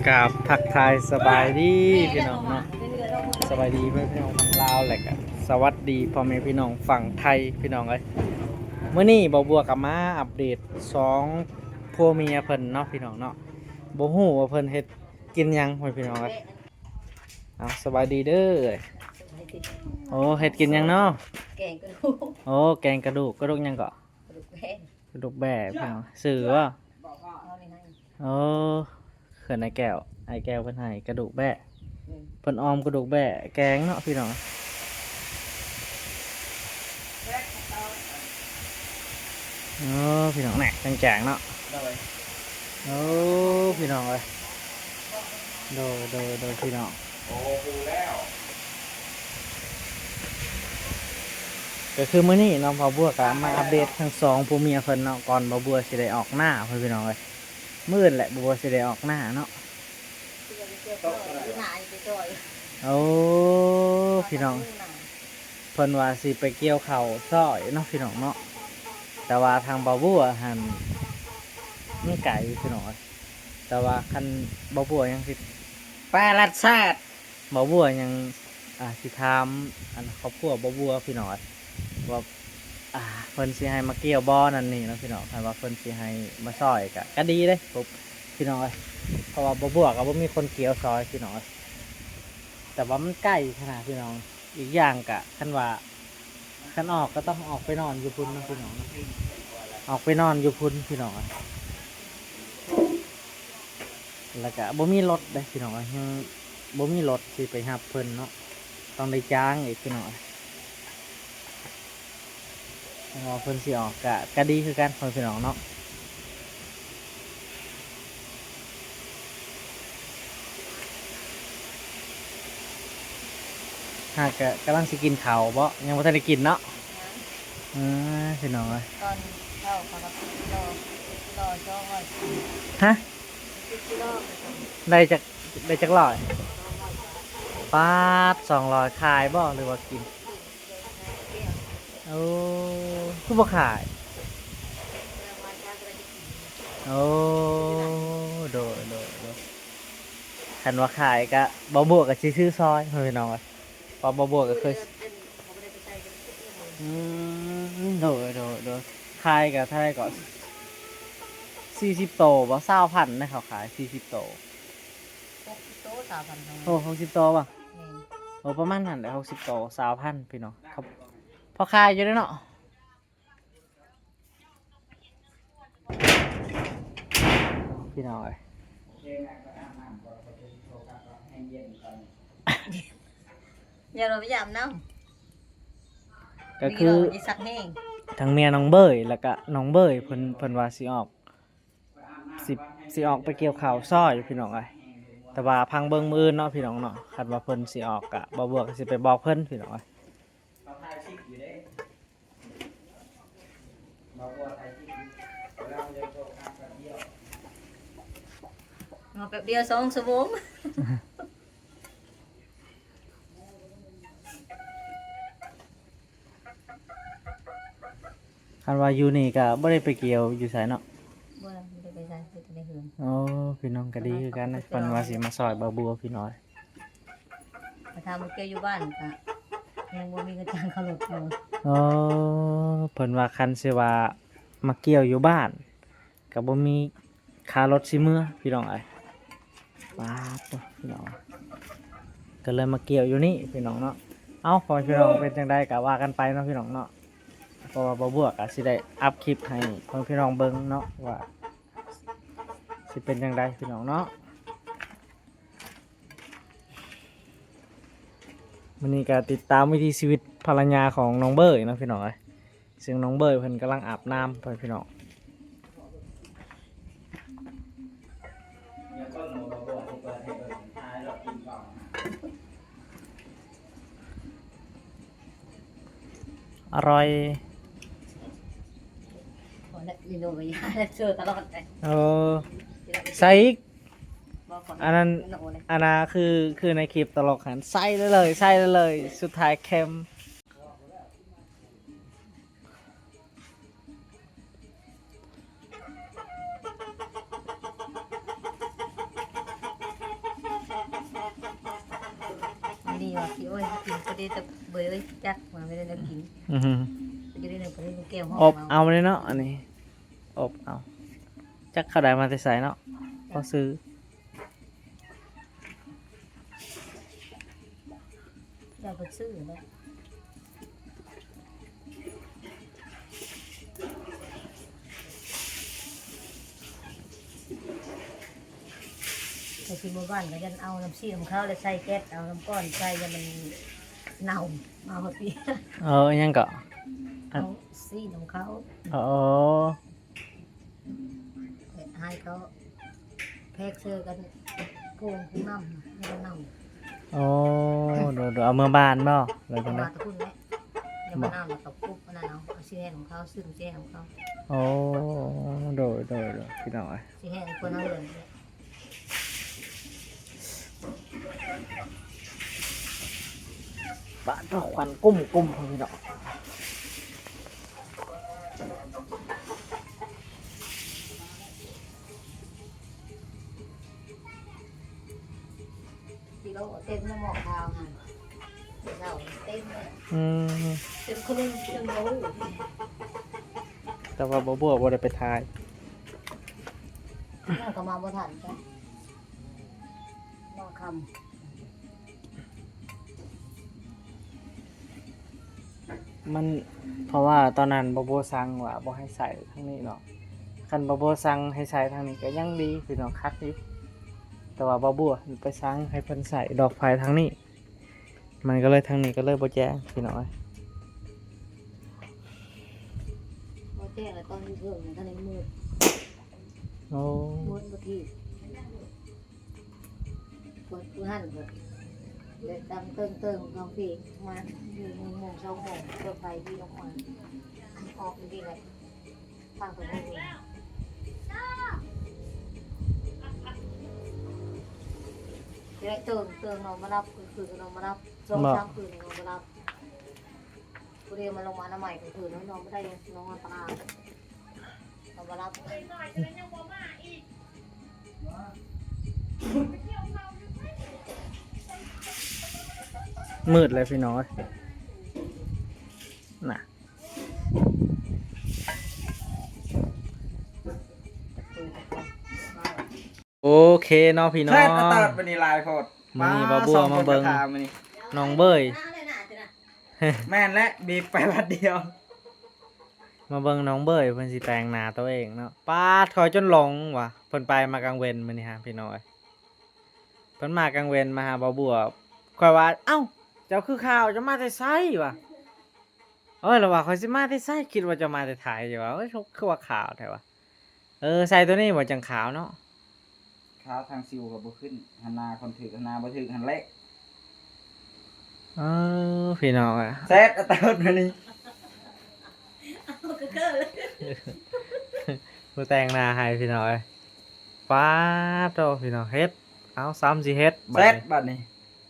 ກາບທັກທາຍສະບາຍດີພີ່ນ້ອງເນາະ ສະບາຍດີພໍ່ແມ່ພີ່ນ້ອງຝັ່ງລາວ ແລະກະສະຫວັດດີພໍ່ແມ່ພີ່ນ້ອງຝັ່ງໄທພີ່ນ້ອງເອີຍ. ມື້ນີ້ບ່າວບົວກະມາອັບເດດສອງຜົວເມຍເພິ່ນເນາະພີ່ນ້ອງເນາະ ບໍ່ຮູ້ວ່າເພິ່ນເຮັດກິນຫຍັງພໍ່ແມ່ພີ່ນ້ອງເອີຍ. ເອົາ ສະບາຍດີເດີ. ໂອ້ ເຮັດກິນຫຍັງເນາະ? ແກງກະດູກ. ໂອ້ ແກງກະດູກ. ກະດູກຫຍັງເກາະ? ກະດູກແບ້. ກະດູກແບ້ພີ່ນ້ອງ. ຊື່ວ່າ? ໂອ້ ເພິ່ນ ອ້າຍແກ້ວ ອ້າຍແກ້ວເພິ່ນໃຫ້ກະດູກແບ້. ອືມ ເພິ່ນອອມກະດູກແບ້ແກງເນາະພີ່ນ້ອງ. ໂອ້ ພີ່ນ້ອງ ແນ່ ແກງໆເນາະ. ໂດຍ. ໂອ້ ພີ່ນ້ອງເອີຍ ໂດຍ ໂດຍ ໂດຍ ພີ່ນ້ອງ. ໂອ້ ຮູ້ແລ້ວ ກະຄືມື້ນີ້ເນາະ ບ່າວບົວກະມາອັບເດດທັງສອງຜົວເມຍເພິ່ນເນາະ ກ່ອນບ່າວບົວຊິໄດ້ອອກນາ ພໍ່ແມ່ພີ່ນ້ອງເອີຍ. ມື້ອື່ນແຫຼະ ບ່າວບົວຊິໄດ້ອອກນາເນາະ. ໂອ້ ພີ່ນ້ອງ ເພິ່ນວ່າຊິໄປກ່ຽວເຂົ້າຊ່ອຍເນາະ ພີ່ນ້ອງເນາະ ແຕ່ວ່າທາງບ່າວບົວຫັ້ນມັນໄກພີ່ນ້ອງເອີຍ. ແຕ່ວ່າຄັນບ່າວບົວຍັງຊິໄປລັດຊາດ ບ່າວບົວຍັງ ອ່າ ຊິຖາມ ອັນ ຄອບຄົວບ່າວບົວພີ່ນ້ອງເອີຍ ວ່າ ອ່າ ເພິ່ນຊິໃຫ້ມາກ່ຽວບໍ່ ນັ້ນນີ້ເນາະ ພີ່ນ້ອງ. ຄັນວ່າເພິ່ນຊິໃຫ້ມາຊ່ອຍກະ ກະດີເດ້ ພີ່ນ້ອງເອີຍ ເພາະວ່າບ່າວບົວກະບໍ່ມີຄົນກ່ຽວຊ່ອຍ ພີ່ນ້ອງເອີຍ. ແຕ່ວ່າມັນໄກຂະໜາດພີ່ນ້ອງ ອີກຢ່າງກະຄັນວ່າ ຄັນອອກກະຕ້ອງອອກໄປນອນຢູ່ພຸ້ນເນາະ ພີ່ນ້ອງເນາະ ອອກໄປນອນຢູ່ພຸ້ນພີ່ນ້ອງ. ແລ້ວກະບໍ່ມີລົດເດ້ພີ່ນ້ອງ ຍັງບໍ່ມີລົດຊິໄປຮັບເພິ່ນເນາະ ຕ້ອງໄດ້ຈ້າງອີກພີ່ນ້ອງ. ເພາະວ່າເພິ່ນຊິອອກກະ ກະດີຄືກັນ ພໍ່ແມ່ພີ່ນ້ອງເນາະ. ຫາກະກຳລັງຊິກິນເຂົ້າບໍ? ຍັງບໍ່ທັນໄດ້ກິນເນາະ. ຍັງ. ເອີ ພີ່ນ້ອງເອີຍ ຕອນເຊົ້າເຂົາກະກິໂລ ກິໂລສອງຮ້ອຍ. ຮະ? ກິໂລ ໄດ້ຈັກ ໄດ້ຈັກຮ້ອຍ? ປາດ ສອງຮ້ອຍ ຂາຍບໍ ຫຼືວ່າກິນ? ໂອ້ ຄືບໍ່ຂາຍ? ໂອ້ ໂດຍ ໂດຍ ໂດຍ. ຄັນວ່າຂາຍກະ ບ່າວບົວກະຊິຊື້ຊ່ອຍ ພີ່ນ້ອງເອີຍ ເພາະບ່າວບົວກະເຄີຍ ອືມ ໂດຍ ໂດຍ ໂດຍ. ຂາຍກະເທົ່າໃດເກາະ? ສີ່ສິບໂຕບໍ? ຊາວພັນເດ້ ເຂົາຂາຍສີ່ສິບໂຕ. ຫົກສິບໂຕ ຊາວພັນ. ໂອ້ ຫົກສິບໂຕບໍ? ແມ່ນ. ໂອ້ ປະມານນັ້ນແຫຼະ ຫົກສິບໂຕ ຊາວພັນ ພີ່ນ້ອງ. ພໍຂາຍຢູ່ເດ້ເນາະ ພີ່ນ້ອງເອີຍ. ຢ່າລະໄປຢາມນຳ ກະຄື ທາງເມຍນ້ອງເບີຍ ແລ້ວກະນ້ອງເບີຍ ເພິ່ນ ເພິ່ນວ່າຊິອອກ ຊິ ຊິອອກໄປກ່ຽວເຂົ້າຊ່ອຍ ພີ່ນ້ອງເອີຍ. ແຕ່ວ່າຟັງເບິ່ງມື້ອື່ນເນາະ ພີ່ນ້ອງເນາະ ຄັນວ່າເພິ່ນຊິອອກກະ ບ່າວບົວກະຊິໄປບອກເພິ່ນ ພີ່ນ້ອງເອີຍ. ເຮົາແປັບດຽວສອງຊົ່ວໂມງ. ຄັນວ່າຢູ່ນີ້ກະບໍ່ໄດ້ໄປກ່ຽວຢູ່ໃສເນາະ? ບໍ່ ບໍ່ໄດ້ໄປໃສ ຢູ່ແຕ່ໃນເຮືອນ. ໂອ້ ພີ່ນ້ອງກະດີຄືກັນນະ ເພິ່ນວ່າຊິມາຊ່ອຍບ່າວບົວ ພີ່ນ້ອງ. ຖ້າມາກ່ຽວຢູ່ບ້ານກະຍັງບໍ່ມີເງິນຈ້າງເຂົ້າລົດຢູ່. ໂອ້ ເພິ່ນວ່າຄັນຊິວ່າມາກ່ຽວຢູ່ບ້ານກະບໍ່ມີຄ່າລົດຊິເມືອ ພີ່ນ້ອງເອີຍ. ປາດໂທ້ ພີ່ນ້ອງ ກະເລີຍມາກ່ຽວຢູ່ນີ້ ພີ່ນ້ອງເນາະ. ເອົ້າ ພໍ່ແມ່ພີ່ນ້ອງ ເປັນຈັ່ງໃດກະວ່າກັນໄປເນາະ ພີ່ນ້ອງເນາະ ເພາະວ່າບ່າວບົວກະຊິໄດ້ອັບຄລິບໃຫ້ພໍ່ແມ່ພີ່ນ້ອງເບິ່ງເນາະ ວ່າຊິເປັນຈັ່ງໃດ ພີ່ນ້ອງເນາະ. ມື້ນີ້ກະຕິດຕາມວິຖີຊີວິດພັນລະຍາຂອງນ້ອງເບີຍເນາະ ພີ່ນ້ອງເອີຍ. ເຊິ່ງນ້ອງເບີຍເພິ່ນກຳລັງອາບນ້ຳ ພໍ່ແມ່ພີ່ນ້ອງ. ອະຮ່ອຍ. ໂອ້ ໃສ່ອີກ. ອັນນັ້ນ ອັນນັ້ນຄື ຄືໃນຄລິບຕະຫຼົກຫັ້ນ ໃສ່ເລີຍ ໃສ່ເລີຍ ສຸດທ້າຍເຄັມ. ເອີຍ ຈັກວ່າໄດ້ແນວກິນ ອືຮຶ ຢູ່ໃນນັ້ນກໍມີແກ້ວ ອົບເອົາເລີຍເນາະ ອັນນີ້ ອົບເອົາ ຈັກເຂົາໄດ້ມາແຕ່ໃສເນາະ ພໍຊື້. ຢາກໄປຊື້ແຫຼະ ແຕ່ຊິບໍ່ບ້ານກໍຢ້ານເອົານ້ຳຊີນຳເຂົາ ແລ້ວໃສ່ແກັດ ເອົານ້ຳກ້ອນໃສ່ ຢ້ານມັນເນົ່າ ມາຮອດປີ. ເອີ ອີຫຍັງເກາະ? ເອົາຊີ້ນນຳເຂົາ. ອໍ. ເຮັດໃຫ້ເຂົາແພກເຊີກັນ ໂພງນ້ຳໃຫ້ມັນເນົ່າ. ອໍ ໂດຍໆ ເອົາເມືອບ້ານບໍ່ ຫຼືຈັ່ງໃດ? ມາແຕ່ພຸ້ນແຫຼະ ເອົາມານ້ຳແລ້ວກໍປຸບອັນນັ້ນເອົາ ເອົາຊີ້ນແຫ້ງຂອງເຂົາ ຊື້ຊີ້ນແຫ້ງຂອງເຂົາ. ອໍ ໂດຍໆ ໂດຍ ພີ່ນ້ອງເອີຍ ຊີ້ນແຫ້ງຄົນເຮົາເລີຍ. ບາດ ຄວັນກຸ້ມໆ ພີ່ນ້ອງ ກິໂລເຕັມແລ້ວ ໝໍ້ຂາວຫັ້ນ ເຈົ້າເຕັມເລີຍ. ອືມ ເຕັມຄະເລີ ເຕັມໂຫຼ. ແຕ່ວ່າບໍ່ບົວບໍ່ໄດ້ໄປຖ່າຍ ນ້ອງກໍມາບໍ່ທັນຈ້ະ ມາຄ່ຳ. ມັນ ເພາະວ່າຕອນນັ້ນບ່າວບົວສັ່ງວ່າບໍ່ໃຫ້ໃສ່ທາງນີ້ເນາະ ຄັນບ່າວບົວສັ່ງໃຫ້ໃສ່ທາງນີ້ກໍຍັງດີພີ່ນ້ອງ ຄັກຢູ່ ແຕ່ວ່າບ່າວບົວໄປສັ່ງໃຫ້ເພິ່ນໃສ່ດອກໄຟທາງນີ້ ມັນກໍເລີຍ ທາງນີ້ກໍເລີຍບໍ່ແຈ້ງພີ່ນ້ອງເອີຍ ບໍ່ແຈ້ງແລ້ວ ຕອນເທິງນັ້ນທັນໄດ້ມືດ. ໂອ້ ມືດບໍ່ທີບ. ເປີດຜູ້ຫັ້ນກໍເລັດດັງເຕີງໆ ຂອງເພງມາຢູ່ ໂມງສອງໂມງ ເປີດໄຟດີອອກມາ ອອກດີແຫຼະ ຟັງແຕ່ເພງ ເລັດເຕີງໆ ນອນບໍ່ຫຼັບ ຄືນຄືນກໍນອນບໍ່ຫຼັບ ສອງສາມຄືນນອນບໍ່ຫຼັບ ຜູ້ດຽວມາລົງມາອະນາໄມ ຄືນຄືນນອນບໍ່ໄດ້ ນອນຕາ ນອນບໍ່ຫຼັບ. ມືດແລ້ວພີ່ນ້ອງເອີຍ ນະ ໂອເຄເນາະພີ່ນ້ອງ ແຊດ ອາຕາດ ມື້ນີ້ຫຼາຍໂພດ ມື້ນີ້ບ່າວບົວມາເບິ່ງ ນ້ອງເບີຍ ແມ່ນແຫຼະ ບີບໄປບາດດຽວ. ມາເບິ່ງນ້ອງເບີຍເພິ່ນຊິແຕ່ງໜ້າໂຕເອງເນາະ ປາດ ຂ້ອຍຈົນຫຼົງວ່າເພິ່ນໄປມາກາງເວັນມື້ນີ້ຫາ ພີ່ນ້ອງເອີຍ ເພິ່ນມາກາງເວັນມາຫາບ່າວບົວ ຂ້ອຍວ່າ ເອົ້າ ເຈົ້າຄືຂາວ ເຈົ້າມາແຕ່ໃສ ວ່າ ເອີຍ ລາວວ່າ ຂ້ອຍຊິມາແຕ່ໃສ ຄິດວ່າເຈົ້າມາແຕ່ໄທ ວ່າ ເອີຍ ຄືວ່າຂາວແທ້ວ່າ ເອີ ໃສ່ໂຕນີ້ບໍ່ ຈັ່ງຂາວເນາະ. ຂາວທາງຊິວກໍບໍ່ຂຶ້ນ ຫັ້ນນາ ຄົນຖືກຫັ້ນນາ ບໍ່ຖືກຫັ້ນແຫຼະ ເອີ ພີ່ນ້ອງເອີຍ ແຊດ ອາຕາດ ມື້ນີ້ ເອົາກະເກີ ຜູ້ແຕ່ງໜ້າໃຫ້ພີ່ນ້ອງເອີຍ ປາດໂທ້ ພີ່ນ້ອງ ເຮັດ ເອົາ ຊ້ຳຊິເຮັດ ແຊດ ບາດນີ້ ບາດນີ້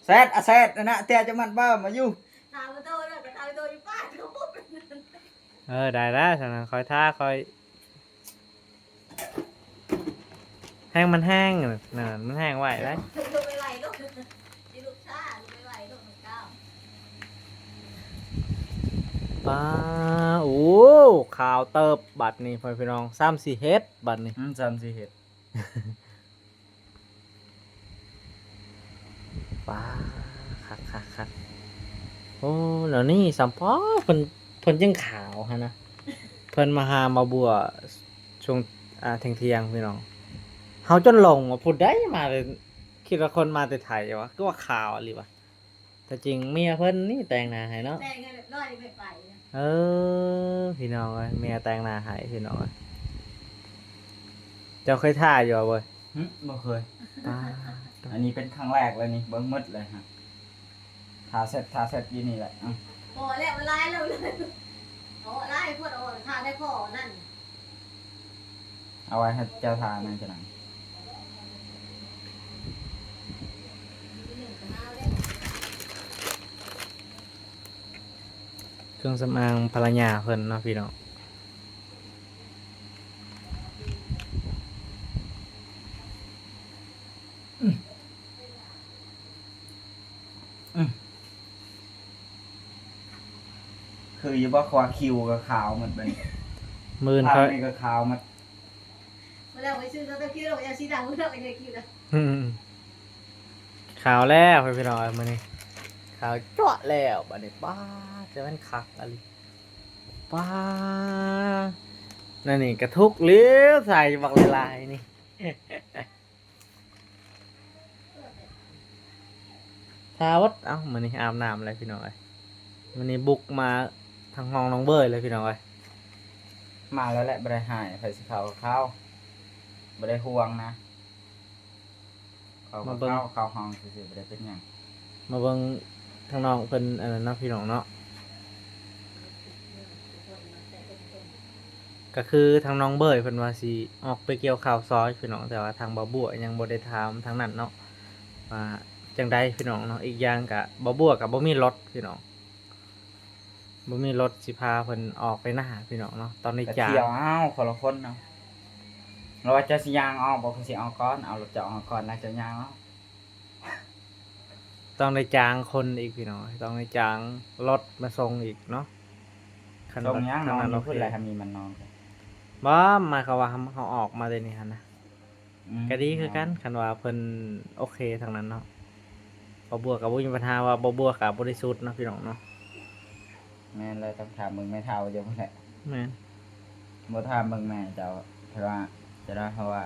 ແຊດ ອາແຊດ ອັນນະ ແຕ່ຈະມັດບ້າມາຢູ່ ຖາມໂຕແລ້ວກໍຖາມໂຕຢູ່ ປາດໂທ້. ເອີ ໄດ້ແລ້ວຊັ້ນນະ ຄ່ອຍທາ ຄ່ອຍ ແຮງມັນແຮງ ນັ້ນ ມັນແຮງໄວໄດ໋ ລົງໄປໄວໂລດ ຊິລຸກຊ້າ ລົງໄປໄວໂລດ ມັນກ້າວ ປ້າ ໂອ້ ຂາວເຕີບ ບັດນີ້ ພໍ່ແມ່ພີ່ນ້ອງ ຊ້ຳຊິເຮັດ ບັດນີ້ ອືມ ຊ້ຳຊິເຮັດ. ປ້າ ຄັກໆໆ ໂອ້ ແນວນີ້ຊ້ຳ ປ້າ ເພິ່ນ ເພິ່ນຈັ່ງຂາວຫັ້ນນະ ເພິ່ນມາຫາມາບົວຊ່ວງ ອ່າ ທ່ຽງໆ ພີ່ນ້ອງ ເຮົາຈົນຫຼົງວ່າຜູ້ໃດມາແຕ່ ຄິດວ່າຄົນມາແຕ່ໄທວ່າ ຄືວ່າຂາວອີ່ຫຼີວ່າ ແທ້ຈິງເມຍເພິ່ນນີ້ແຕ່ງໜ້າໃຫ້ເນາະ ແຕ່ງໃຫ້ຮຽບຮ້ອຍ ຈັ່ງໄດ້ໄປນະ ເອີ ພີ່ນ້ອງເອີຍ ເມຍແຕ່ງໜ້າໃຫ້ ພີ່ນ້ອງເອີຍ ເຈົ້າເຄີຍທາຢູ່ບໍ່ເວີຍ? ຫຶ ບໍ່ເຄີຍ ປາດ ອັນນີ້ເປັນຄັ້ງແລກເລີຍນີ້ ເບິ່ງໝົດເລີຍຫັ້ນ ທາເຊັດ ທາເຊັດຢູ່ນີ້ແຫຼະ ເອົາ ພໍແລ້ວ ມັນຫຼາຍແລ້ວ ເອົາຫຼາຍໂພດ ເອົາທາໄດ້ພໍນັ້ນ ເອົາໄວ້ໃຫ້ເຈົ້າທານັ້ນຈະໜັງ ເຄື່ອງສຳອາງພັນລະຍາເພິ່ນເນາະ ພີ່ນ້ອງ. ອືມ ອືມ ຄືຢູ່ບໍ່ ເພາະວ່າຄິວກໍຂາວໝົດບັດນີ້ ມື້ອື່ນຂ້ອຍ ນີ້ກໍຂາວໝົດ ມາແລ້ວໄປຊື້ຕົວຄິວແລ້ວ ເອົາສີດຳເນາະ ເອົາຄິວນະ ອືມ ຂາວແລ້ວພີ່ນ້ອງເອີຍ ມື້ນີ້ຂາວຈັ້ວະແລ້ວບັດນີ້ ປ້າດ ຈະແມ່ນຄັກອີ່ຫຼີ ປ້າດ ນັ້ນນີ້ກະທຸກແລ້ວ ໃສ່ບັກຫຼາຍໆນີ້. ທາວັດ ເອົ້າ ມື້ນີ້ອາບນ້ຳແລ້ວພີ່ນ້ອງເອີຍ ມື້ນີ້ບຸກມາທາງຫ້ອງນ້ອງເບີຍເລີຍພີ່ນ້ອງເອີຍ ມາແລ້ວແຫຼະ ບໍ່ໄດ້ຫາຍ ໃຜຊິເຂົ້າກໍເຂົ້າ ບໍ່ໄດ້ຫ່ວງນະ ເຂົ້າກໍເຂົ້າ ເຂົ້າຫ້ອງຊື່ໆ ບໍ່ໄດ້ເປັນຫຍັງ. ມາເບິ່ງທາງນ້ອງເພິ່ນອັນນັ້ນເນາະພີ່ນ້ອງເນາະ ກໍຄືທາງນ້ອງເບີຍເພິ່ນວ່າຊິອອກໄປກ່ຽວເຂົ້າຊອຍພີ່ນ້ອງ ແຕ່ວ່າທາງບ່າວບົວຍັງບໍ່ໄດ້ຖາມທາງນັ້ນເນາະ ວ່າຈັ່ງໃດພີ່ນ້ອງເນາະ ອີກຢ່າງກໍບ່າວບົວກໍບໍ່ມີລົດພີ່ນ້ອງ ບໍ່ມີລົດຊິພາເພິ່ນອອກໄປນາພີ່ນ້ອງເນາະ ຕ້ອງໄດ້ຈ້າງ ເອົາຄົນລະຄົນເນາະ ແລ້ວວ່າເຈົ້າຊິຍ່າງອອກບໍ່ ຂ້ອຍຊິອອກກ່ອນ ເອົາລົດເຈົ້າອອກກ່ອນ ແລ້ວເຈົ້າຍ່າງອອກ. ຕ້ອງໄດ້ຈ້າງຄົນອີກພີ່ນ້ອງ ຕ້ອງໄດ້ຈ້າງລົດມາສົ່ງອີກເນາະ ຄັນ ສົ່ງຫຍັງ ນອນຢູ່ພຸ້ນແຫຼະ ຄັນມີມັນນອນ ບໍ່ ໝາຍຄວາມວ່າເຮົາ ເຮົາອອກມາແຕ່ນີ້ຫັ້ນນະ ອືມ ກໍດີຄືກັນ ຄັນວ່າເພິ່ນໂອເຄທາງນັ້ນເນາະ ບ່າວບົວກໍບໍ່ມີບັນຫາ ວ່າບ່າວບົວກໍບໍລິສຸດເນາະພີ່ນ້ອງເນາະ. ແມ່ນແລ້ວ ຕ້ອງຖາມເບິ່ງແມ່ເຖົ້າເຈົ້າພຸ້ນແຫຼະ ແມ່ນ ບໍ່ຖາມເບິ່ງແມ່ເຈົ້າ ເພາະວ່າ ຈະໄດ້ ເພາະວ່າ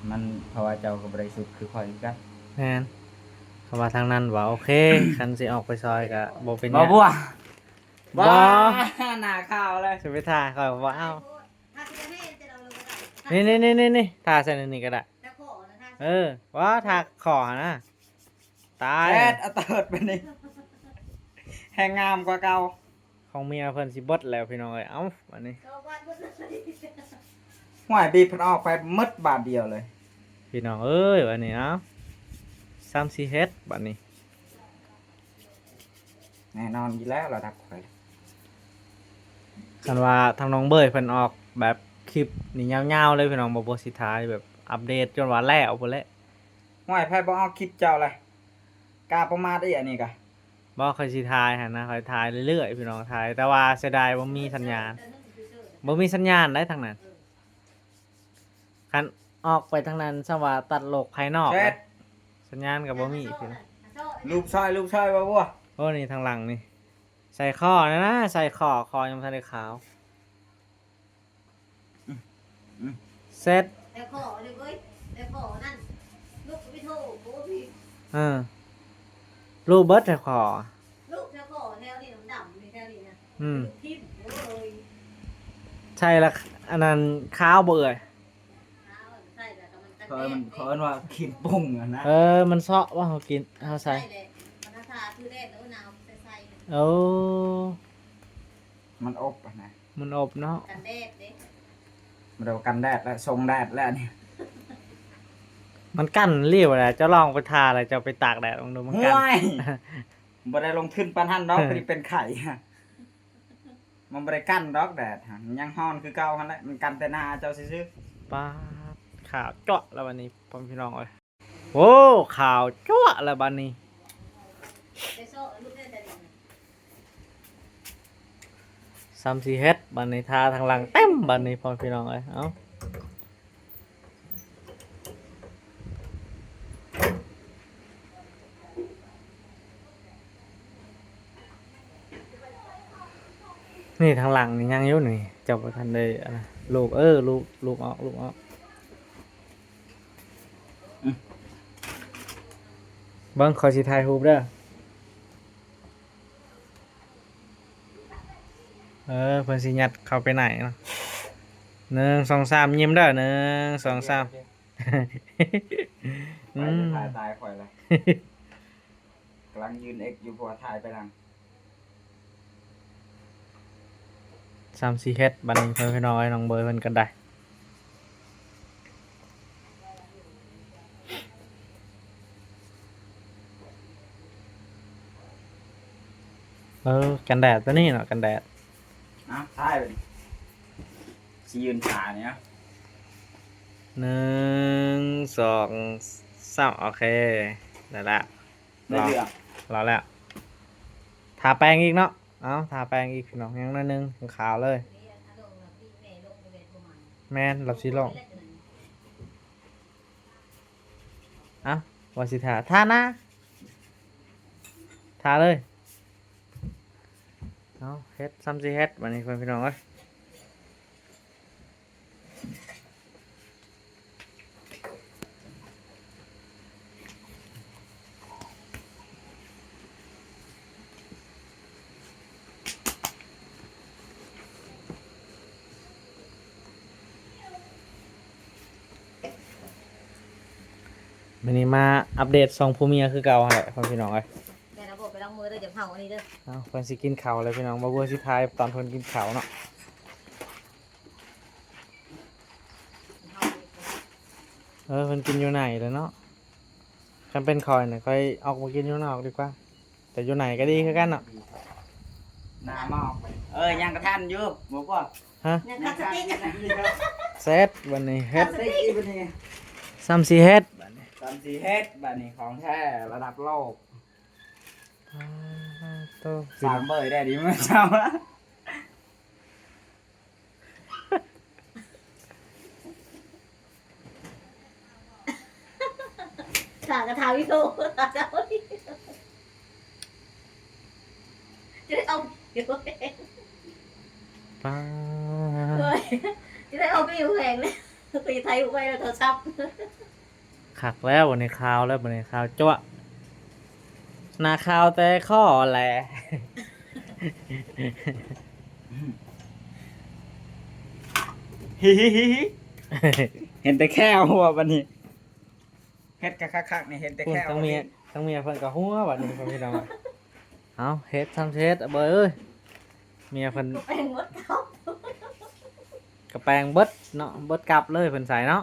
ມັນ ເພາະວ່າເຈົ້າກໍບໍ່ໄດ້ສຸດຄືຂ້ອຍຄືກັນ ແມ່ນ ເພາະວ່າທາງນັ້ນວ່າໂອເຄ ຄັນຊິອອກໄປຊອຍກໍບໍ່ເປັນຫຍັງ ບໍ່ບົວ ບໍ່ ບໍ່ ໜ້າຂາວເລີຍ ຊິໄປຖ້າຂ້ອຍບໍ່ເອົາ ນີ້ໆໆໆ ຖ້າໃສ່ນີ້ກໍໄດ້ ເອີ ວ່າຖ້າຂໍນະ ຕາຍ ແຊດ ອະເຕີດໄປນີ້ ແຮງງາມກວ່າເກົ່າ ຂອງເມຍເພິ່ນຊິເບິດແລ້ວພີ່ນ້ອງເອີຍ ເອົ້າ ບາດນີ້ ຫ້ວຍ ບີບເພິ່ນອອກໄປໝົດບາດດຽວເລີຍ ພີ່ນ້ອງເອີຍ ບາດນີ້ ເອົ້າ ຊ້ຳຊິເຮັດບາດນີ້ ແນ່ນອນຢູ່ແລ້ວລະດັບຂ້ອຍ ຄັນວ່າທາງນ້ອງເບີຍເພິ່ນອອກແບບຄລິບນີ້ຍາວໆເລີຍພີ່ນ້ອງ ບໍ່ ບໍ່ຊິຖ່າຍແບບອັບເດດຈົນວ່າແລ້ວພຸ້ນແຫຼະ ຫ້ວຍ ໃຜບໍ່ອອກຄລິບເຈົ້າລະ ກ້າປະໝາດອີກ ອັນນີ້ກະ ບໍ່ ຂ້ອຍຊິຖ່າຍຫັ້ນນະ ຂ້ອຍຖ່າຍເລື້ອຍໆ ພີ່ນ້ອງ ຖ່າຍ ແຕ່ວ່າເສຍດາຍບໍ່ມີສັນຍານ ບໍ່ມີສັນຍານໃດ໋ທາງນັ້ນ ຄັນອອກໄປທາງນັ້ນ ສ່ຳວ່າຕັດໂລກພາຍນອກ ແຊດ ສັນຍານກໍບໍ່ມີພີ່ນ້ອງ ລູບຊອຍ ລູບຊອຍ ບໍ່ບົວ ໂອ້ ນີ້ທາງຫຼັງນີ້ ໃສ່ຂໍນະ ໃສ່ຂໍ ຄໍຍັງບໍ່ທັນໄດ້ຂາວ ອືມ ແຊດ ແຖວຂໍເດ້ເວີຍ ແຖວຂໍນັ້ນ ລູກໄປໂທ ໂອ້ ພີ່ ເອີ ລູກເບິດແຖວຂໍ ລູກແຖວຂໍແຖວນີ້ດຳໆ ນີ້ແຖວນີ້ນະ ອືມ ລູກທິ່ມ ໂອ້ຍ ໃສ່ລະ ອັນນັ້ນຂາວບໍ່ເອື້ອຍ? ຂາວ ໃສ່ລະກໍມັນກັນແດດ ເຂົາເອີ້ນວ່າຄີມປຸ້ງຫັ້ນນະ ເອີ ມັນເຊາະວ່າເຮົາກິນ ເຮົາໃສ່ ໃສ່ແຫຼະ ມັນທາຄືແດດ ໂອ້ ໜາວໃສ່ໆ ໂອ້ ມັນອົບຫັ້ນນະ ມັນອົບເນາະ ກັນແດດເດ້ ບໍ່ໄດ້ວ່າກັນແດດແລ້ວ ຊົງແດດແລ້ວນີ້ ມັນກັນອີ່ຫຼີແຫຼະ ເຈົ້າລອງໄປທາແລ້ວເຈົ້າໄປຕາກແດດເບິ່ງດູ ມັນກັນ ໂອ້ຍ ບໍ່ໄດ້ລົງທຶນປານຫັ້ນດອກ ພໍດີເປັນໄຂ້ ມັນບໍ່ໄດ້ກັນດອກແດດຫັ້ນ ມັນຍັງຮ້ອນຄືເກົ່າຫັ້ນແຫຼະ ມັນກັນແຕ່ໜ້າເຈົ້າຊື່ໆ ປາດ ຂາວຈັ້ວະແລ້ວບັດນີ້ ພໍ່ແມ່ພີ່ນ້ອງເອີຍ ໂອ້ ຂາວຈັ້ວະແລ້ວບັດນີ້ ຊ້ຳຊິເຮັດບັດນີ້ ທາທາງຫຼັງເຕັມບັດນີ້ ພໍ່ແມ່ພີ່ນ້ອງເອີຍ ເອົ້າ ນີ້ທາງຫຼັງນີ້ຍັງຢູ່ນີ້ ເຈົ້າບໍ່ທັນໄດ້ອັນນັ້ນ ລູບ ເອີ ລູບ ລູບອອກ ລູບອອກ ອືມ ເບິ່ງ ຂ້ອຍຊິຖ່າຍຮູບເດີ ເອີ ເພິ່ນຊິຍັດເຂົ້າໄປໃນເນາະ ໜຶ່ງ ສອງ ສາມ ຍິ້ມເດີ ໜຶ່ງ ສອງ ສາມ ໂອເຄ ອືມ ໄປແລ້ວ ຖ່າຍຕາຍຂ້ອຍລະ ກຳລັງຢືນເອັກຢູ່ ເພາະວ່າຖ່າຍໄປນຳ ຊ້ຳຊິເຮັດບັດນີ້ ເພິ່ນ ພີ່ນ້ອງເອີຍ ນ້ອງເບີຍເພິ່ນກໍໄດ້ ເອີ ກັນແດດຕົວນີ້ເນາະ ກັນແດດ ເອົາ ຖ່າຍບັດນີ້ ຊິຢືນຖ້ານີ້ເນາະ ໜຶ່ງ ສອງ ສາມ ໂອເຄ ໄດ້ລະ ໄດ້ເລື່ອງ ລອແລ້ວ ທາແປງອີກເນາະ. ເອົາ ທາແປງອີກພີ່ນ້ອງ ຍັງໜ້ອຍໜຶ່ງ ຂາວເລີຍ. ແມ່ນ ລາວຊິລອງ. ເອົ້າ ວ່າຊິທາ ທານະ ທາເລີຍ. ເອົາ ເຮັດ ຊ່ຳຊິເຮັດບາດນີ້ ພໍ່ແມ່ພີ່ນ້ອງເອີຍ. ມື້ນີ້ມາອັບເດດສອງຜົວເມຍຄືເກົ່າຫັ້ນແຫຼະ ພໍ່ແມ່ພີ່ນ້ອງເອີຍ. ແມ່ນະ ບໍ່ໄປລ້າງມືເດີ ຢ່າເຜົາອັນນີ້ເດີ. ເອົ້າ ເພິ່ນຊິກິນເຂົ້າແລ້ວພີ່ນ້ອງ ມາເບິ່ງ ຊິຖ່າຍຕອນເພິ່ນກິນເຂົ້າເນາະ. ເອີ ເພິ່ນກິນຢູ່ໃນແຫຼະເນາະ. ຄັນເປັນຂ້ອຍນະ ຂ້ອຍອອກມາກິນຢູ່ນອກດີກວ່າ ແຕ່ຢູ່ໃນກໍດີຄືກັນເນາະ. ໜ້າມາອອກໄປ ເອີ ຍັງກະທັນຢູ່ ບໍ່ພວກ ຮະ ຍັງຂາດສະຕິ. ເສັດບາດນີ້ ເຮັດ ຂາດສະຕິບາດນີ້ ຊ່ຳຊິເຮັດບາດນີ້ ຊ່ຳຊິເຮັດບາດນີ້ ຂອງແທ້ລະດັບໂລກ. ອ້າໂຕ ສ້າງເບີຍໄດ້ດີມື້ເຊົ້າ. ຖ້າກະຖາວິໂຕ ຈະໄດ້ເອົາ ປາ ໂອ້ຍ ຈະໄດ້ເອົາໄປຢູ່ແຂວງ ໄປໄທໄວ້ແລ້ວໂທລະສັບ. ຄັກແລ້ວ ບາດນີ້ຂາວແລ້ວ ບາດນີ້ຂາວຈັ້ວະ ໜ້າຂາວແຕ່ຄໍແຫຼະ. ເຫັນແຕ່ແຂ້ວຫົວບາດນີ້ ເຮັດກະຄັກໆ ນີ້ເຫັນແຕ່ແຂ້ວ. ທັງເມຍ ທັງເມຍເພິ່ນກະຫົວບາດນີ້ ພໍ່ແມ່ພີ່ນ້ອງ. ເອົາ ເຮັດ ຊ່ຳຊິເຮັດ ເບີຍເອີຍ. ເມຍເພິ່ນກະແປງໝົດເນາະ ເບິດກັບເລີຍ ເພິ່ນໃສ່ເນາະ.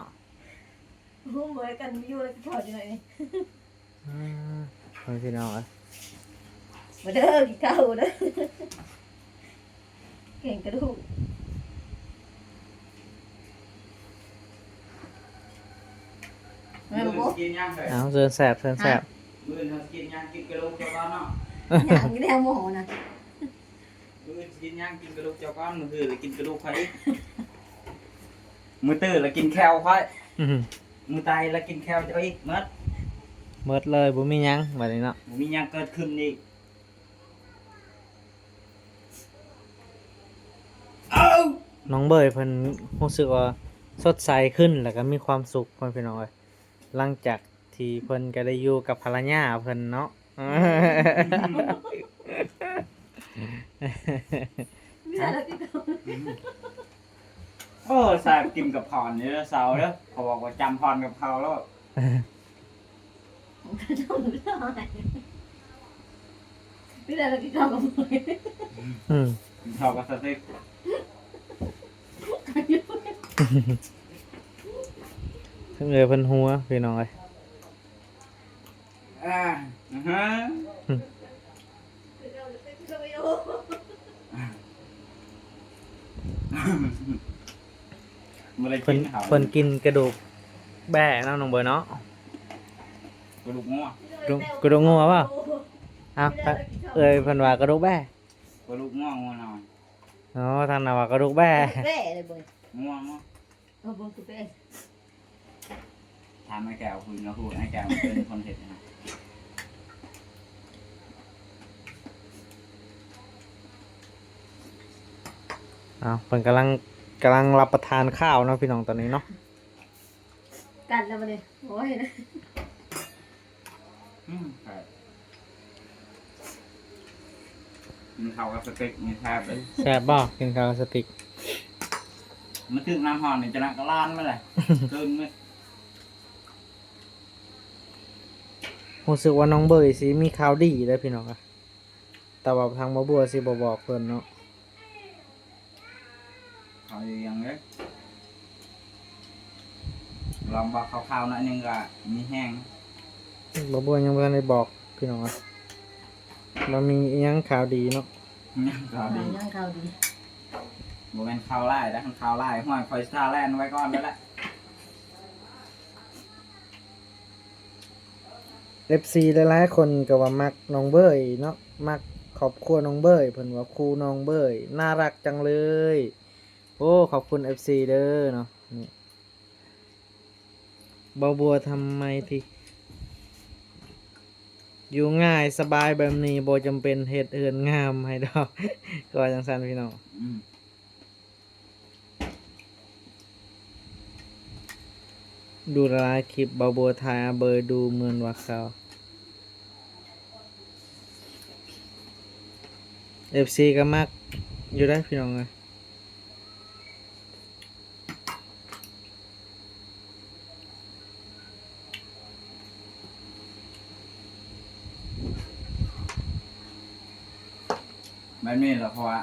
ຮູ້ເບີຍກັນຢູ່ແລ້ວຊິຖອດຢູ່ໃນນີ້. ອືມ ພໍ່ແມ່ພີ່ນ້ອງເອີຍ ມາເດີ ກິນເຂົ້າເດີ ແກງກະດູກ ແມ່ນບໍ່? ມື້ອື່ນຊິກິນຫຍັງເອີຍ? ເອົາ ເຊີນແຊບ ເຊີນແຊບ. ມື້ອື່ນເຮົາຊິກິນຫຍັງ? ກິນກະດູກເຈົ້າກ່ອນເນາະ. ຫຍັງຢູ່ແນວໝໍນະ. ມື້ອື່ນຊິກິນຫຍັງ? ກິນກະດູກເຈົ້າກ່ອນ. ມື້ຮືລະກິນກະດູກຂ້ອຍອີກ. ມື້ຕື່ນລະກິນແຂ້ວຂ້ອຍ. ອື ມື້ຕາຍລະກິນແຂ້ວເຈົ້າອີກ. ໝົດ ໝົດເລີຍ ບໍ່ມີຫຍັງບາດນີ້ເນາະ. ບໍ່ມີຫຍັງເກີດຂຶ້ນອີກ. ເອົ້າ ນ້ອງເບີຍເພິ່ນຮູ້ສຶກວ່າສົດໃສຂຶ້ນ ແລ້ວກະມີຄວາມສຸກ ພໍ່ແມ່ພີ່ນ້ອງເອີຍ. ຫຼັງຈາກທີ່ເພິ່ນກະໄດ້ຢູ່ກັບພັນລະຍາເພິ່ນເນາະ. ມີແຕ່ລະກິນ ໂອ້ ແຊບ ກິນກັບພອນເດີ ເຊົາເດີ ເຂົາບອກວ່າຈຳພອນກັບເຂົ້າໂລດ. ມີແຕ່ລະກິນເຂົ້າກັບ ອືມ ກິນເຂົ້າກັບສະເຕັກ. ທັງເອື້ອຍເພິ່ນຫົວ ພີ່ນ້ອງເອີຍ. ອ່າ ອືຮຶ ບໍ່ໄດ້ກິນເຂົ້າ ເພິ່ນ ເພິ່ນກິນກະດູກແບ້ເນາະ ນ້ອງເບີຍເນາະ. ກະດູກງົວ ກະດູກ ກະດູກງົວບໍ່? ອ້າວ ເອື້ອຍເພິ່ນວ່າກະດູກແບ້ ກະດູກງົວ ງົວນ້ອຍ. ອໍ ທາງນັ້ນວ່າກະດູກແບ້ ແບ້ເລີຍເບິ່ງ ງົວ ງົວ. ເອີ ເບິ່ງຄືເປັນ ຖາມອ້າຍແກ້ວ ຜູ້ລາວຮູ້ ອ້າຍແກ້ວເປັນຄົນເຮັດນະ. ອ້າວ ເພິ່ນກຳລັງ ກຳລັງຮັບປະທານຂ້າວເນາະ ພີ່ນ້ອງ ຕອນນີ້ເນາະ. ກັດແລ້ວບັດນີ້ ໂອ້ຍ. ອືມ ແຊບ ກິນເຂົ້າກັບສະເຕັກນີ້ແຊບເລີຍ. ແຊບບໍ່? ກິນເຂົ້າກັບສະເຕັກ ມາຖືກນ້ຳຮ້ອນນີ້ຈະນະກະລານມາເລີຍ ຕື່ນເລີຍ. ຮູ້ສຶກວ່ານ້ອງເບີຍຊິມີຂ່າວດີເດີພີ່ນ້ອງ ແຕ່ວ່າທາງບ່າວບົວຊິບໍ່ບອກເພິ່ນເນາະ. ເຂົາເຮັດຫຍັງເດ້ ລອງບອກຄ່າວໆໜ້ອຍໜຶ່ງກະມີແຮງ. ບ່າວບົວຍັງບໍ່ທັນໄດ້ບອກພີ່ນ້ອງ ວ່າມີອີ່ຫຍັງຂ່າວດີເນາະ. ມີຫຍັງຂ່າວດີ ມີຫຍັງຂ່າວດີ ບໍ່ແມ່ນຂ່າວຮ້າຍເດ້. ຄັນຂ່າວຮ້າຍ ຫ້ວຍ ຂ້ອຍຊິຖ້າແລ່ນໄວ້ກ່ອນແລ້ວແຫຼະ. ເອັຟຊີຫຼາຍໆຄົນກໍວ່າມັກນ້ອງເບີຍເນາະ ມັກ ຄອບຄົວນ້ອງເບີຍ ເພິ່ນວ່າ ຄູນ້ອງເບີຍ ໜ້າຮັກຈັງເລີຍ. ໂອ້ ຂອບຄຸນເອັຟຊີເດີເນາະ. ນີ້ ບ່າວບົວ ທຳໄມທີ່ຢູ່ງ່າຍສະບາຍແບບນີ້ ບໍ່ຈຳເປັນເຮັດເຮືອນງາມໃຫ້ດອກ ກໍວ່າຈັ່ງຊັ້ນພີ່ນ້ອງ. ອືມ ດູຫຼາຍໆຄລິບ ບ່າວບົວ ຖ່າຍອາເບີຍ ດູເໝືອນວ່າເຂົາ ເອັຟຊີກໍມັກຢູ່ເດ້ພີ່ນ້ອງເອີຍ. ແບບນີ້ລະ ເພາະວ່າ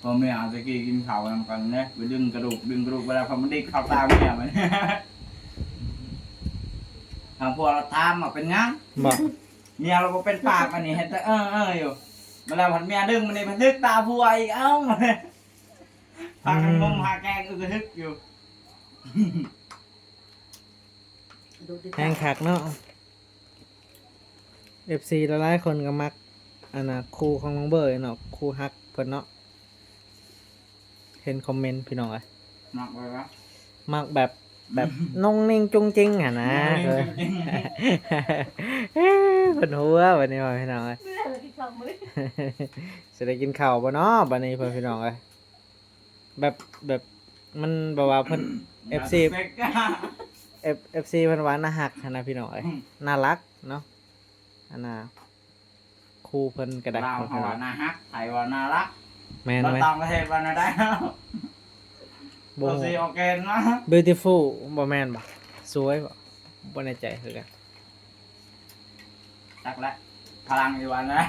ພໍ່ແມ່ເຮົາແຕ່ກີ້ກິນເຂົ້ານຳກັນເດ້ ໄປດຶງກະດູກ ດຶງກະດູກໄປແລ້ວ ເຂົາມາດິກເຂົ້າຕາເມຍ ບັດນີ້ ທາງພວກລາວຕາມວ່າເປັນຫຍັງ ບໍ່ ເມຍລາວບໍ່ເປັນປາກ ອັນນີ້ເຮັດແຕ່ເອີໆຢູ່ ບັດແລ້ວພັດເມຍດຶງ ບັດນີ້ພັດດຶງຕາຜົວອີກ ເອົ້າ ພາກັນງົມຫາແກງອຶກກະທຶກຢູ່ ແຮງຄັກເນາະ. ເອັຟຊີຫຼາຍໆຄົນກໍມັກ ອັນນ່າ ຄູ່ຂອງນ້ອງເບີຍເນາະ ຄູ່ຮັກເພິ່ນເນາະ. ເຫັນຄອມເມັນພີ່ນ້ອງເອີຍ ມັກແບບວ່າ ມັກແບບ ແບບນຸ້ງນິ້ງຈຸ້ງຈິ້ງຫັ້ນນະ ນຸ້ງນິ້ງຈຸ້ງຈິ້ງ ເອີ ເພິ່ນຫົວບັດນີ້ວ່າພີ່ນ້ອງເອີຍ ຊິໄດ້ກິນເຂົ້າບໍ່ເນາະບັດນີ້ ເພື່ອນພີ່ນ້ອງເອີຍ. ແບບ ແບບ ມັນແບບວ່າເພິ່ນ ເອັຟຊີ ເອັຟ ເອັຟຊີເພິ່ນວ່າໜ້າຮັກຫັ້ນນະພີ່ນ້ອງເອີຍ ໜ້າລັກເນາະ. ອັນນ່າ ຄູ່ເພິ່ນກໍໄດ້ ລາວເຮົາວ່າໜ້າຮັກ ໄທວ່າໜ້າລັກ ແມ່ນ ລາວ ແມ່ນ ຕ່າງປະເທດວ່າແນວໃດ? ບໍ່ຮູ້ ເອົາຊີອໍແກນມາ Beautiful ບໍ່ແມ່ນບໍ່? ສວຍບໍ່? ບໍ່ແນ່ໃຈຄືກັນ. ຈັກແຫຼະ ພະລັງຢູ່ອັນນະ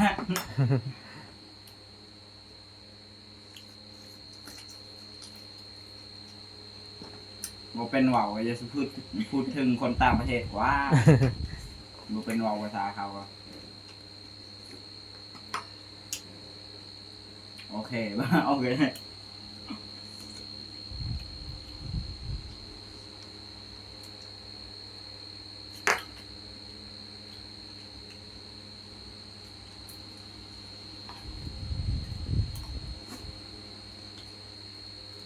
ບໍ່ເປັນເວົ້າ ຢ່າຊິພູດ ພູດເຖິງຄົນຕ່າງປະເທດກວ່າ ບໍ່ເປັນເວົ້າພາສາເຂົາ. ໂອເຄ ໂອເຄ.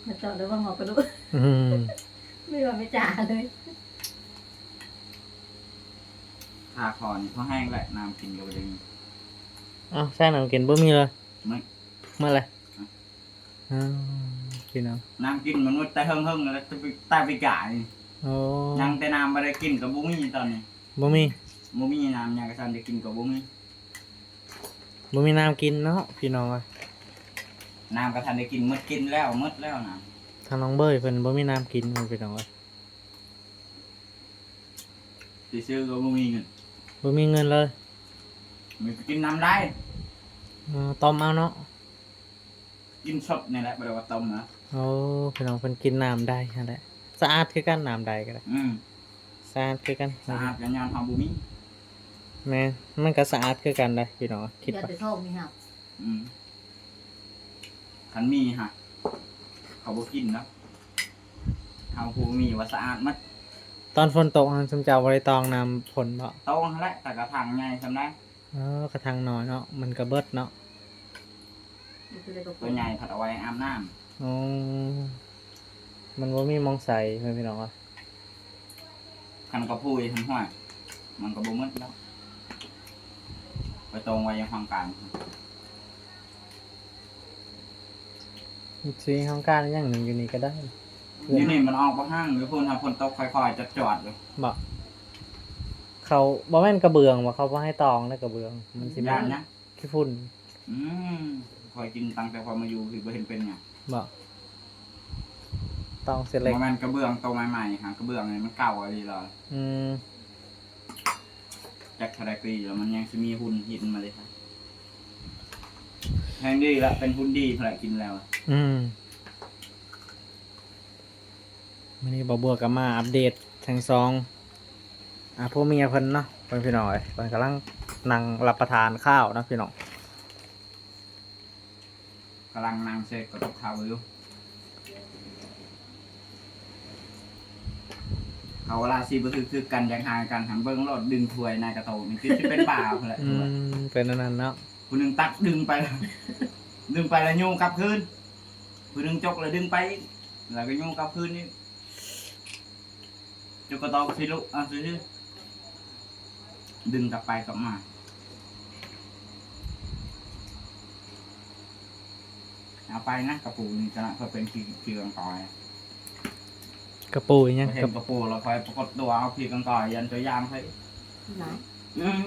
ມາເຈາະໄດ້ບໍ່ ເວົ້າກະດູກ ອືມ ມີວ່າໄມ່ຈາເລີຍ. ຖ້າຂໍນີ້ພໍແຫ້ງແຫຼະ ນ້ຳກິນກໍບໍ່ໄດ້ມີ. ເອົ້າ ໃສ່ນ້ຳກິນບໍ່ມີເລີຍ ໝົດ ໝົດແລ້ວ. ອືມ ພີ່ນ້ອງ ນ້ຳກິນມັນໝົດແຕ່ເຫິງໆແລ້ວ ແຕ່ປີກາຍນີ້. ໂອ້ ຍັງແຕ່ນ້ຳບໍ່ໄດ້ກິນກໍບໍ່ມີຕອນນີ້ ບໍ່ມີ ບໍ່ມີນ້ຳຫຍັງກະທັນໄດ້ກິນກໍບໍ່ມີ ບໍ່ມີນ້ຳກິນເນາະ ພີ່ນ້ອງເອີຍ. ນ້ຳກະທັນໄດ້ກິນ ໝົດກິນແລ້ວ ໝົດແລ້ວນ້ຳ ທາງນ້ອງເບີຍເພິ່ນບໍ່ມີນ້ຳກິນ ພີ່ນ້ອງເອີຍ. ຊິຊື້ກໍບໍ່ມີເງິນ ບໍ່ມີເງິນເລີຍ ມີແຕ່ກິນນ້ຳໄດ້. ອໍ ຕົ້ມເອົາເນາະ ກິນສົດນີ້ແຫຼະ ບໍ່ໄດ້ວ່າຕົ້ມນະ. ໂອ້ ພີ່ນ້ອງ ເພິ່ນກິນນ້ຳໄດ້ຫັ້ນແຫຼະ ສະອາດຄືກັນ ນ້ຳໃດກໍໄດ້. ອືມ ສະອາດຄືກັນ ສະອາດກໍຍ້ອນເຮົາບໍ່ມີ. ແມ່ນ ມັນກໍສະອາດຄືກັນໄດ໋ພີ່ນ້ອງ ຄິດວ່າ ອືມ ຄັນມີຫະ ເຂົາບໍ່ກິນເນາະ ເຮົາຜູ້ມີວ່າສະອາດໝົດ. ຕອນຝົນຕົກຫັ້ນ ຊຸມເຈົ້າບໍ່ໄດ້ຕອງນ້ຳຝົນບໍ? ຕອງຫັ້ນແຫຼະ ແຕ່ກະຖັງໃຫຍ່ສ່ຳໃດ. ເອີ ກະຖັງນ້ອຍເນາະ ມັນກະເບິດເນາະ ໂຕໃຫຍ່ພັດເອົາໄວ້ອາບນ້ຳ. ອໍ ມັນບໍ່ມີໝ່ອງໃສ່ ເພື່ອນພີ່ນ້ອງເອີຍ. ຄັນກະພຸ້ຍຫັ້ນ ຫ້ວຍ ມັນກໍບໍ່ໝົດແລ້ວ ໄປຕອງໄວ້ຢູ່ຫ້ອງການ. ຊິຫ້ອງການຫຍັງ ຢູ່ນີ້ກໍໄດ້ ຢູ່ນີ້ມັນອອກບໍ່ຮັ່ງ ຢູ່ພຸ້ນຫາຝົນຕົກຄ່ອຍໆຈອດໆຢູ່. ບໍ່ ເຂົາບໍ່ແມ່ນກະເບື້ອງບໍ່? ເຂົາບໍ່ໃຫ້ຕອງໃນກະເບື້ອງ ມັນຊິ ຢ້ານຫຍັງ? ຂີ້ຝຸ່ນ. ອືມ ຂ້ອຍກິນຕັ້ງແຕ່ຂ້ອຍມາຢູ່ພີ້ ບໍ່ເຫັນເປັນຫຍັງ. ບໍ່ ຕ້ອງເສດເຫຼັກ ບໍ່ແມ່ນກະເບື້ອງໂຕໃໝ່ໆ ຫາກະເບື້ອງນີ້ມັນເກົ່າອີ່ຫຼີແລ້ວ. ອືມ ຈັກເທົ່າໃດປີແລ້ວ ມັນຍັງຊິມີຫຸ່ນຫີນມາເລີຍ. ແຮງດີລະ ເປັນຫຸ່ນດີພຸ້ນແຫຼະ ກິນແລ້ວ. ອືມ ມື້ນີ້ບ່າວບົວກໍມາອັບເດດທັງສອງ ອາ ຜົວເມຍເພິ່ນເນາະ ເພິ່ນ ພີ່ນ້ອງເອີຍ ເພິ່ນກຳລັງນັ່ງຮັບປະທານຂ້າວເນາະ ພີ່ນ້ອງ. ກຳລັງນັ່ງເສກກະຕິບເຂົ້າຢູ່ ເຂົາວ່າລາຊີບໍ່ຖືກ ຖືກກັນ ຢາກຫາກັນ ຫັ້ນເບິ່ງໂລດ ດຶງຖ້ວຍໃນກະໂຕນີ້ ຄືຊິເປັນບ້າພຸ້ນແຫຼະ. ອືມ ເປັນອັນນັ້ນເນາະ. ຜູ້ໜຶ່ງຕັດດຶງໄປ ດຶງໄປແລ້ວໂຍກັບຄືນ ຜູ້ໜຶ່ງຈົກແລ້ວດຶງໄປອີກ ແລ້ວກໍໂຍກັບຄືນອີກ ຈົກກະຕອກຊິລຸ ເອົາຊື່ໆ ດຶງກັບໄປກັບມາ. ເອົາໄປນະ ກະປູນີ້ຊະນະ ເຂົາເປັນຂີ້ ຂີ້ກອງກອຍ. ກະປູອີຫຍັງ? ເຫັນກະປູແລ້ວຂ້ອຍປາກົດຕົວເອົາຂີ້ກອງກອຍ ຢ້ານເຈົ້າຢ້ານຂ້ອຍ. ອືມ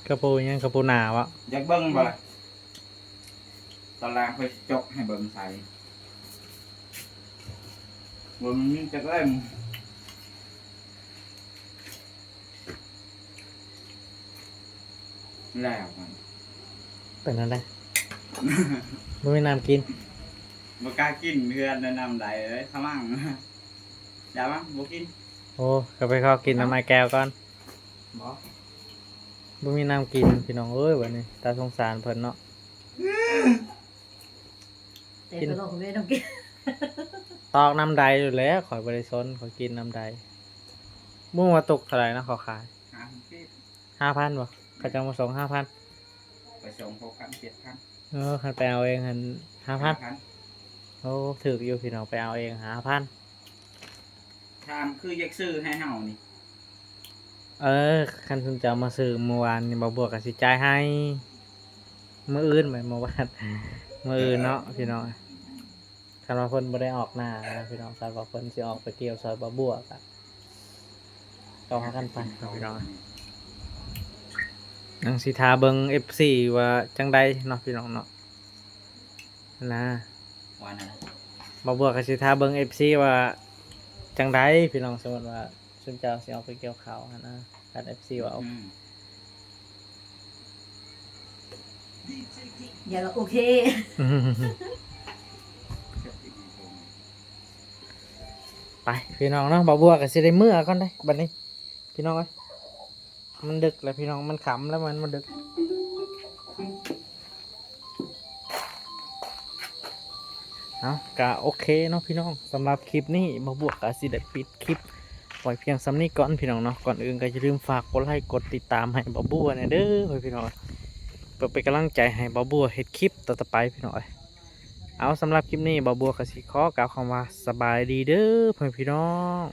ກະປູອີຫຍັງ? ກະປູໜາວະ? ຢາກເບິ່ງບໍ່ລະ? ຕອນແລງຂ້ອຍຊິຈົກໃຫ້ເບິ່ງໃສ່ ວ່າມັນມີຈັກເຫຼັ້ມ. ແລ້ວມັນ ເປັນແນວໃດ? ບໍ່ມີນ້ຳກິນ? ບໍ່ກ້າກິນເຮືອນແນະ ນ້ຳໃດເລີຍ ຂະມັງ. ຢ່າມາ ບໍ່ກິນ. ໂອ້ ກໍໄປຂໍກິນນ້ຳອ້າຍແກ້ວກ່ອນ. ບໍ່ ບໍ່ມີນ້ຳກິນ ພີ່ນ້ອງເອີຍ ບັດນີ້ຕາສົງສານເພິ່ນເນາະ. ແຕ່ ກິນ ຕະຫຼອດ ແມ່ຕ້ອງກິນ ຕອກນ້ຳໃດຢູ່ແລ້ວ ຂ້ອຍບໍ່ໄດ້ສົນ ຂ້ອຍກິນນ້ຳໃດ. ບໍ່ຮູ້ວ່າຕົກເທົ່າໃດເນາະ ເຂົາຂາຍ ຫ້າພັນກີບ. ຫ້າພັນບໍ່? ເຂົາເຈົ້າມາສົ່ງຫ້າພັນ ໄປສົ່ງຫົກພັນ ເຈັດພັນ. ເອີ ຄັນໄປເອົາເອງຫັ້ນ ຫ້າພັນ ຫ້າພັນ. ໂອ້ ຖືກຢູ່ພີ່ນ້ອງ ໄປເອົາເອງຫ້າພັນ. ຖາມຄືຢາກຊື້ໃຫ້ເຮົານີ້. ເອີ ຄັນຊຸມເຈົ້າມາຊື້ມື້ວານນີ້ ບ່າວບົວກໍຊິຈ່າຍໃຫ້ ມື້ອື່ນແມ່ນບໍ່ວານ ມື້ອື່ນເນາະ ພີ່ນ້ອງ. ຄັນວ່າເພິ່ນບໍ່ໄດ້ອອກໜ້ານະ ພີ່ນ້ອງ ຄັນວ່າເພິ່ນຊິອອກໄປກ່ຽວຊ່ອຍບ່າວບົວກະ ກໍຫາກັນໄປພີ່ນ້ອງ. ຍັງຊິຖ້າເບິ່ງເອັຟຊີວ່າຈັ່ງໃດເນາະ ພີ່ນ້ອງເນາະ ນະ ວ່ານັ້ນ. ບ່າວບົວກໍຊິຖ້າເບິ່ງເອັຟຊີວ່າຈັ່ງໃດ ພີ່ນ້ອງ. ສົມມຸດວ່າຊຸມເຈົ້າຊິອອກໄປກ່ຽວເຂົ້າຫັ້ນນະ ຄັນເອັຟຊີເວົ້າ ອືມ ຢ່າລະໂອເຄ. ໄປພີ່ນ້ອງເນາະ ບ່າວບົວກໍຊິໄດ້ເມືອກ່ອນເດ້ບັດນີ້ ພີ່ນ້ອງເອີຍ. ມັນດຶກແລ້ວພີ່ນ້ອງ ມັນຄ່ຳແລ້ວ ມັນ ມັນດຶກ. ເອົາ ກະໂອເຄເນາະພີ່ນ້ອງ ສຳລັບຄລິບນີ້ ບ່າວບົວກະຊິໄດ້ປິດຄລິບໄວ້ພຽງສ່ຳນີ້ກ່ອນພີ່ນ້ອງເນາະ. ກ່ອນອື່ນກໍຢ່າລືມຝາກກົດໄລກົດຕິດຕາມໃຫ້ບ່າວບົວແດ່ເດີ ພີ່ນ້ອງ ເພື່ອເປັນກຳລັງໃຈໃຫ້ບ່າວບົວເຮັດຄລິບຕໍ່ໆໄປພີ່ນ້ອງເອີຍ. ເອົາ ສຳລັບຄລິບນີ້ ບ່າວບົວກໍຊິຂໍກ່າວຄຳວ່າສະບາຍດີເດີພໍ່ແມ່ພີ່ນ້ອງ.